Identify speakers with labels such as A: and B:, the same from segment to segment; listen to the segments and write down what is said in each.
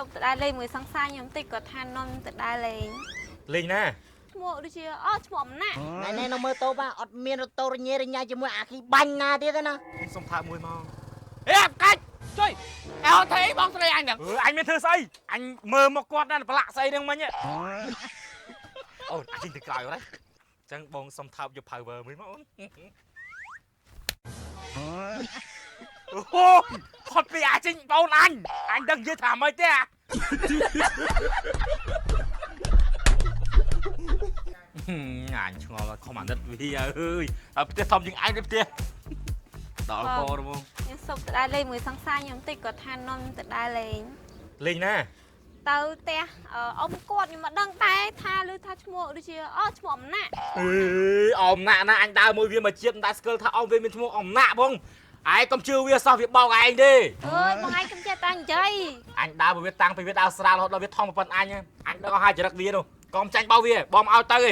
A: សុំទៅដើរលេងមួយសង្សារខ្ញុំតិចគាត់ថានំទៅដើរលេង
B: លេងណា
A: ឈ្មោះដូចជាអូឈ្មោះអំណាក់
C: ថ្ងៃនេះនៅមើលតូបអត់មានរត់តោរញ៉េរញ៉ៃជាមួយអាគីបាញ់ណាទៀតទេណា
B: សុំថើបមួយមក
D: អេកាច់ជួយអើថេបងស្រីអញហ្នឹង
B: អឺអញមានធ្វើស្អីអញមើលមកគាត់ដែរប្រឡាក់ស្អីហ្នឹងមិញអូនអញចេញទៅក្រោយអត់ហើយអញ្ចឹងបងសុំថើបយក power មួយមកអូនអូផុតពីអាចចេញបងអញអញដឹងនិយាយថាម៉េចទេអាអញឆ្ងល់ខំអាណិតវាអើយដល់ផ្ទះធំជាងឯងទៅផ្ទះដល់កហ្មង
A: ខ្ញុំសុំទៅដើរលេងមួយសង្សារខ្ញុំតិចគាត់ថានំទៅដើរលេង
B: លេងណា
A: ទៅផ្ទះអ៊ំគាត់ខ្ញុំមិនដឹងតែថាឮថាឈ្មោះដូចជាអូឈ្មោះអំណាក់
B: អេអមណាក់ណាអញដើរមួយវាមកជាតិមិនដែលស្គាល់ថាអមវាមានឈ្មោះអមណាក់បងឯងកុំជឿវាសោះវាបោកឯងទេ
A: អើយបងឯងកុំចេះតែនិយាយ
B: អញដើរមួយវាតាំងពីវាដើរស្រាលរហូតដល់វាថងប្រពន្ធអញអញដឹងអស់ហើយចរិតវានោះកុំចាញ់បោកវាបងឲ្យទៅឯង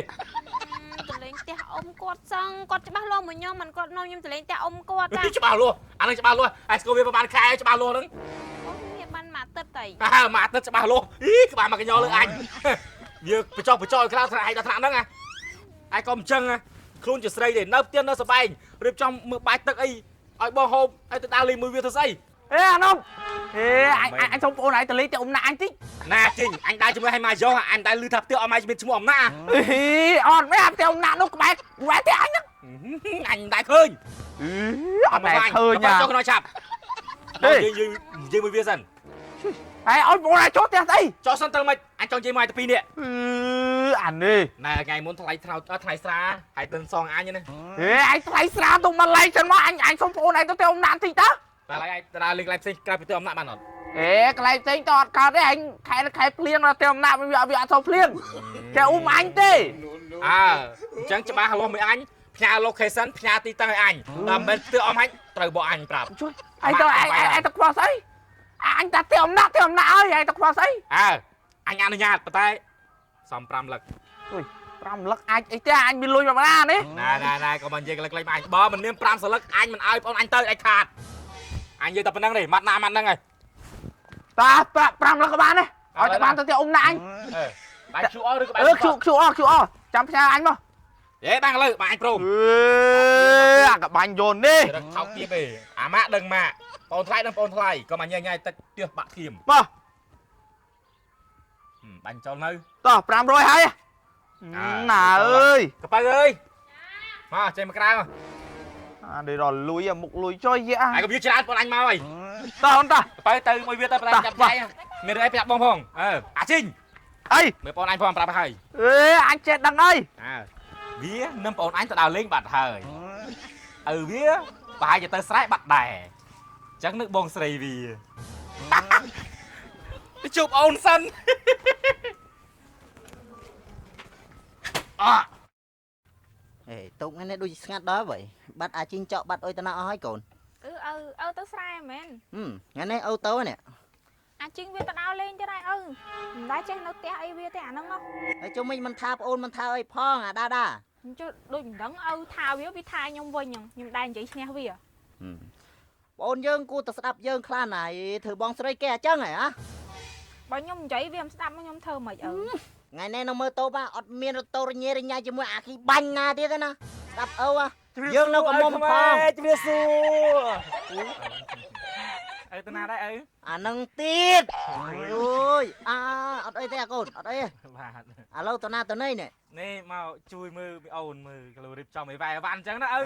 A: ទៅលេងផ្ទះអ៊ំគាត់សឹងគាត់ច្បាស់លាស់មួយខ្ញុំមិនគាត់នាំខ្ញុំទៅលេងផ្ទះអ៊ំគាត់ចា
B: ច្បាស់លាស់អានឹងច្បាស់លាស់ឯងស្គាល់វាប្រហែលខែច្បាស់លាស់ហ្នឹង
A: អូវាបានមួយអាទិត្យតែ
B: អើមួយអាទិត្យច្បាស់លាស់អីក្បាលមកកញ្ញលើអញវាបញ្ចុះបញ្ចោឲ្យខ្លះថ្នាក់ឯងដល់ថ្នាក់ហ្នឹងឯងកុំអញ្ចឹងខ្លួនជាស្រីទេនៅផ្ទះនៅសបែងរៀបចំមើលបាយទឹកអីឲ្យបងហូបឲ្យទៅដើរលេងមួយវាទៅស្អី
D: អេអានោះអេអញអញសុំបងឯងទៅលេងទៅអ៊ំណាអញតិច
B: ណាជីងអញដើរជាមួយឲ្យម៉ាយ៉ោអញដើរឮថាផ្ទះអមម៉ាមានឈ្មោះអំណា
D: អេអត់មែនផ្ទះអ៊ំណានោះក្បែរក្បែរផ្ទះអញហ្នឹង
B: អញមិនដែលឃើញ
D: អត់ដែលឃើញ
B: ចុះក្នុងឆាប់យើងយើងនិយាយមួយវាសិន
D: ហើយឲ្យបងឯងចូលផ្ទះស្អី
B: ចុះសិនទៅមិនអញចង់និយាយមកតែពីរនេះ
D: អឺអានេះ
B: ណែថ្ងៃមុនថ្លៃថ្នោតថ្លៃស្រាហើយទិនសងអញណា
D: ហេឯងថ្លៃស្រាទុំមកឡៃចឹងមកអញអញសុំបងឯងទៅផ្ទះអ៊ំណាតិចតើ
B: តែឡើយឯងដើរលេងកន្លែងផ្សេងក្រៅពីផ្ទះអំណាក់បានអត់
D: អេកន្លែងផ្សេងតអត់កើតទេឯងខែខែភ្លៀងដល់ផ្ទះអ៊ំណាវាវាអត់សូវភ្លៀងគេអ៊ុំអញទេ
B: អើអញ្ចឹងច្បាស់លាស់មួយអញផ្ញើ location ផ្ញើទីតាំងឲ្យអញតែមិនផ្ទះអំអញត្រូវបកអញប្រាប់
D: ជួយឯងទៅឯងឯងទៅខ្វល់ស្អីអញតែផ្ទះអ៊ំណាផ្ទះអ៊ំណាអើយឯងទៅខ្វល់ស្អី
B: អើអញអនុញ្ញាតប៉ុន្តែសំ5លឹក
D: 5លឹកអាចអីទេអញមានលុយប្រហែលនេះ
B: ណែណែណែកុំនិយាយកលិចៗមកអញបើមិនមាន5សន្លឹកអញមិនឲ្យបងអញទៅអញខាតអញនិយាយតែប៉ុណ្្នឹងទេម៉ាត់ណាម៉ាត់ហ្នឹងហើយ
D: តា5លឹកក៏បានដែរឲ្យតែបានទៅផ្ទះអ៊ំណាអញ
B: បាយ QR ឬក៏បាយ
D: អឺ QR QR ចាំផ្ញើអញមក
B: ហេបានឥឡូវបាទអញព្រម
D: អេអាកបាញ់យន្តនេះ
B: រឹកថោកទៀតទេអាម៉ាក់ដឹងម៉ាក់បងថ្លៃដឹងបងថ្លៃក៏មកញ៉ៃញ៉ៃទឹកទៀសបាក់ធៀម
D: មក
B: បាញ់ចោលនៅ
D: តោះ500ហើយណាអើយ
B: កប៉ៅអើយមកចេញមកក្រៅ
D: អានេះដល់លុយមុខលុយចុយយា
B: ឯងក៏វាច្រើនបងអញមកហើយ
D: តោះអូនតោះ
B: កប៉ៅទៅមួយវាទៅប្រចាំចាប់ចៃមានរឿងអីប្រាប់បងផងអើអាជីង
D: អី
B: មើលបងអញផងប្រាប់ហើយ
D: អេអញចេះដឹងអី
B: អើវានឹងបងអញទៅដើរលេងបាត់ហើយឪវាប្រហែលជាទៅស្រែបាត់ដែរអញ្ចឹងនឹកបងស្រីវាទៅជួបអូនសិនអ
C: អេតូបថ្ងៃនេះដូចស្ងាត់ដល់ហើយបាត់អាជីងចောက်បាត់អុយតាណាអស់ហើយកូន
E: អឺឪឪទៅស្រែមែន
C: ថ្ងៃនេះឪទៅនេះ
E: អាជីងវាទៅដើរលេងទៀតហើយឪមិនដែលចេះនៅផ្ទះអីវាទេអាហ្នឹងហ៎
C: ហើយជុំមិនថាប្អូនមិនថាអីផងអាដាដា
E: ខ្ញុំចុះដូចមិនដឹងឪថាវាវាថាខ្ញុំវិញហ្នឹងខ្ញុំដែរនិយាយឈ្នះវា
C: ប្អូនយើងគួរតែស្ដាប់យើងខ្លះណាធ្វើបងស្រីគេអញ្ចឹងហ៎ហ៎
E: បើខ្ញុំនិយាយវាមិនស្ដាប់ខ្ញុំធ្វើមិនឪ
C: ថ្ងៃនេះនៅមើលតូបអត់មានរត់តោរញ៉េរញ៉ៃជាមួយអាគីបាញ់ណាទៀតទេណាស្ដាប់ឪយើងនៅកំមុំផង
B: ជំរាបសួរឪទៅណាដែរឪ
C: អានឹងទៀតអូយអាអត់អីទេអាកូនអត់អី
B: បាទ
C: ឥឡូវទៅណាទៅណីនេះ
B: នេះមកជួយមើលមីអូនមើលគីឡូរៀបចំអីវ៉ែវ៉ាន់អញ្ចឹងណាឪ
C: អាឲ្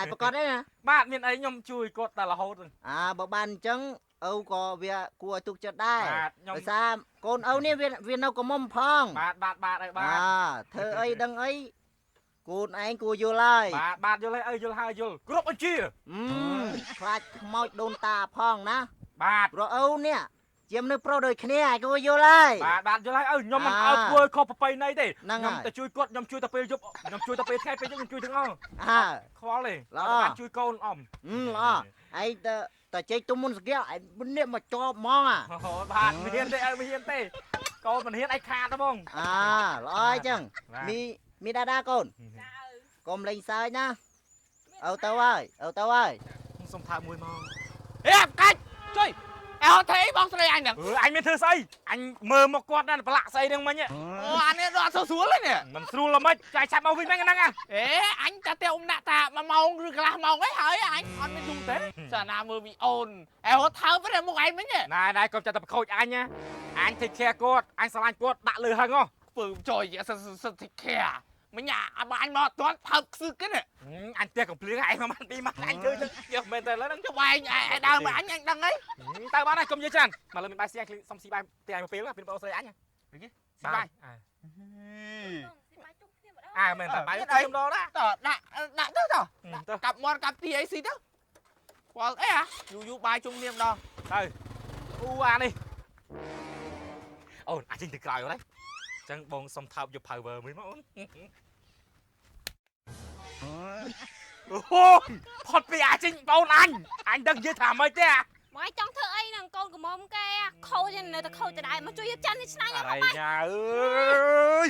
C: យប្រកាសទេណា
B: បាទមានអីខ្ញុំជួយគាត់តែរហូតហ្នឹង
C: អាបើបានអញ្ចឹងឪក៏វាគួរឲ្យទុកចិត្តដែរ
B: បាទខ្ញុំ
C: ដោយសារកូនឪនេះវានៅកំមុំផង
B: បាទបាទបាទឪបាទ
C: អាធ្វើអីដឹងអីកូនឯងគួរយល់ហើយ
B: បាទបាទយល់ហើយឪយល់ហើយយល់គ្រប់អញ្ជា
C: ខ្លាចខ្មោចដូនតាផងណា
B: បាទ
C: ព្រោះឪនេះជាមនុស្សប្រុសដូចគ្នាឯងគួរយល់ហើយ
B: បាទបាទយល់ហើយឪខ្ញុំមិនឲ្យធ្វើខុសប្រពៃណីទេ
C: ហ្នឹង
B: ខ្ញុំ
C: ហើយ
B: ទៅជួយគាត់ខ្ញុំជួយតែពេលយប់ខ្ញុំជួយតែពេលថ្ងៃពេលយប់ខ្ញុំជួយទាំងអស់
C: អើ
B: ខ្វល់ទេ
C: ល្អ
B: បានជួយកូនអំ
C: ល្អឯងទៅតែជែកទុំមុនសគាឯងនេះមកចប់ហ្មងអា
B: អូបាទមិនហ៊ានទេឪមិនហ៊ានទេកូនមិនហ៊ានឯងខាតទេបង
C: អាល្អអញ្ចឹង
B: បាទ
C: មីមីដាដាកូន
E: ចាឪ
C: កុំលេងសើចណាឪទៅហើយឪទៅហើយ
B: សុំថើបមួយមក
D: អេកាច់ជួយ អើថេបងស្រីអញហ្នឹង
B: អឺអញមានធ្វើស្អីអញមើលមកគាត់ណាប្រឡាក់ស្អីហ្នឹងមិញ
D: អូអានេះដល់អត់សូវស្រួលទេនេះ
B: មិនស្រួលល្មិចចាយឆាប់មកវិញមិញហ្នឹង
D: អេអញតែតែអ៊ំដាក់តា1ម៉ោងឬកន្លះម៉ោងអីហើយអញអត់មានយូរទេសាណាមើលវីអូនអេហត់ថើបទេមុខឯងមិញ
B: ណែណែកុំចាត់តែប្រខូចអញណាអញ take care គាត់អញស្រឡាញ់គាត់ដាក់លើហឹងហ៎
D: ពើចយសិសិ take care មិញអាបាញ់មកអត់ទាន់ថើបខ្សឹកទេនេះ
B: អញផ្ទះកំភ្លៀងឯងមកបានពីរម៉ាត់អញធ្វើចឹងយកមែនតើឡើយហ្នឹង
D: ចុះឯងឯដើមអញអញដឹងអី
B: ទៅបានហើយកុំនិយាយច្រើនមកលើមានបាយស៊ីអញសុំស៊ីបាយផ្ទះអញមកពេលពេលបងស្រីអញបាយអើមែនតើបាយខ្ញុំដល់ណា
D: តដាក់ដាក់ទៅត
B: ទៅ
D: កាប់មាត់កាប់ទីអីស៊ីទៅខ្វល់អីអាយូរយូរបាយជុំគ្នាម្ដង
B: ទៅអូអានេះអូនអាចចេញទៅក្រោយអត់ហើយចឹងបងសុំថើបយក power មួយមកអូនអូផុតពីអាចចេញបងអញអញដឹងនិយាយថាម៉េចទេអា
A: មកឯងចង់ធ្វើអីហ្នឹងកូនកំមុំគេខូចនៅតែខូចដដែលមកជួយរៀបចំនេះឆ្នៃ
B: អរ៉ៃញ៉ាអើយ